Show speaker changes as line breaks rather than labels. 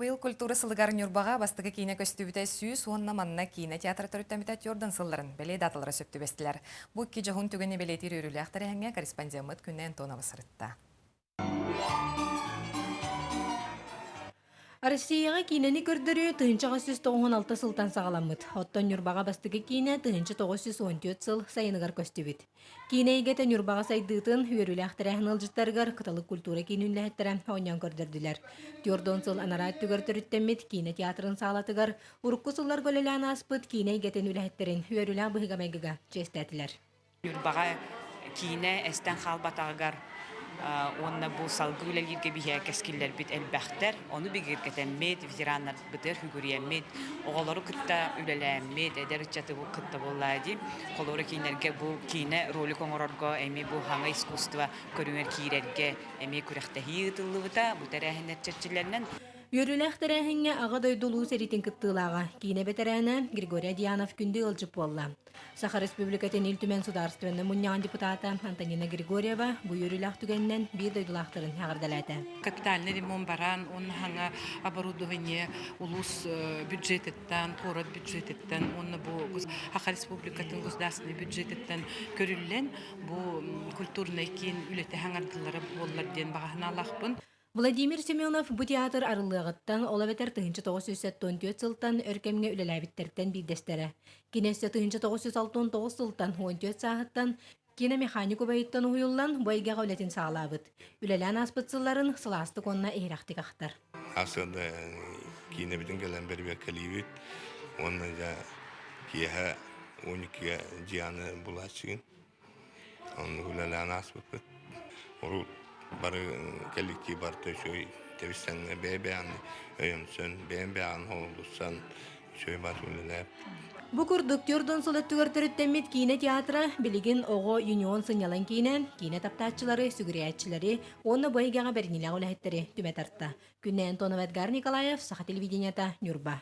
Быйыл культура сылыгар Ньурбаҕа бастакы киинэ көстүбүтэ 100 уонна манна киинэ театра төрүттэммитэ Тёрдан сылларын бэлиэ даталара сөп түбэстилэр. Бу икки дьоһун түгэни бэлиэтиир үөрүүлээх тэрээһиҥҥэ корреспондеммыт Күнэ Антонова сырытта.
Россияҕа киинэни көрдөрүү 1996 сылтан саҕаламмыт. Оттон Ньурбаҕа бастакы киинэ 1914 сыл сайыныгар көстүбүт. Киинэ эйгэтэ Ньурбаҕа сайдыытын, үөрүүлээх тэрээһин ыалдьыттарыгар Кыталык культура киинин үлэһиттэрэ оонньоон көрдөрдүлэр. Түөрт сыл анараа өттүгэр төрүттэммит киинэ театрын саалатыгар урукку сылларга үлэлээн ааспыт киинэ эйгэтин үлэһиттэрин үөрүүлээх быһыыга-майгыга чиэстээтилэр.
Ньурбаҕа киинэ эстэн хаалбатаҕыгар уонна бу салгыы үлэлииргэ биһиэхэ кэскиллэрбит элбэхтэр. Ону бигэргэтэммит, ветераннарбытыгар сүгүрүйэммит, оҕолору кытта үлэлээммит, эдэр ыччаты кытта буоллаа дии. Холобура кииннэргэ бу киинэ ролик оҥорорго эмиэ бу хаҥа искусство көрүҥэр киирэргэ эмиэ күрэхтэһии ыытыллыбыта. Бу тэрээһиннэр чэрчилэринэн.
Үөрүүлээх тэрээһиҥҥэ Аҕа дойду Улуу сэриитин кыттыылааҕа, киинэ бэтэрээнэ Григорий Адьянов күндү ыалдьыт буолла. Саха Республикатын Ил Түмэн Судаарыстыбаннай мунньаҕын депутата Антонина Григорьева бу үөрүүлээх түгэнинэн биир дойдулаахтарын эҕэрдэлээтэ.
Капитальный ремонт баран, уонна хаҥа оборудование улуус бюджетыттан, куорат бюджетыттан уонна бу Саха Республикатын государственный бюджетыттан көрүллэн бу культурнай киин үлэтэ хаҥардыллара буоллар диэн баҕа санаалаахпын.
Владимир Семенов бу театр арыллыаҕыттан, ол эбэтэр 1974 сылтан өр кэмҥэ үлэлээбиттэртэн биирдэстэрэ. Кини өссө 1969 сылтан 14 сааһыттан киномеханик убайыттан уһуйуллан бу эйгэҕэ үлэтин саҕалаабыт. Үлэлээн ааспыт сылларын сылаастык уонна иһирэхтик ахтар.
Ассыада киинэбитин кэлэн бэрибиэккэлиибит уонна дьэ киэһэ 12-гэ дьианы булааччыгын. Оннук үлэлээн ааспыппыт. Урут бары коллектив барыта үчүгэй тэбис-тэҥҥэ бэйэ-бэйэҕин өйөмсөн, бэйэм-бэйэҕин холулуссан үчүгэй баар үлэлээп.
Бу курдук Тюрдун сыл өттүгэр төрүттэммит киинэ театра билигин оҕо юнион сынньалаҥ киинэ, киинэ таптааччылары, сүгүрүйээччилэри уонна бу эйгэҕэ бэриниилээх үлэһиттэри түмэ тарта. Күннэй Антонова, Эдгар Николаев, Саха телевидениета, Ньурба.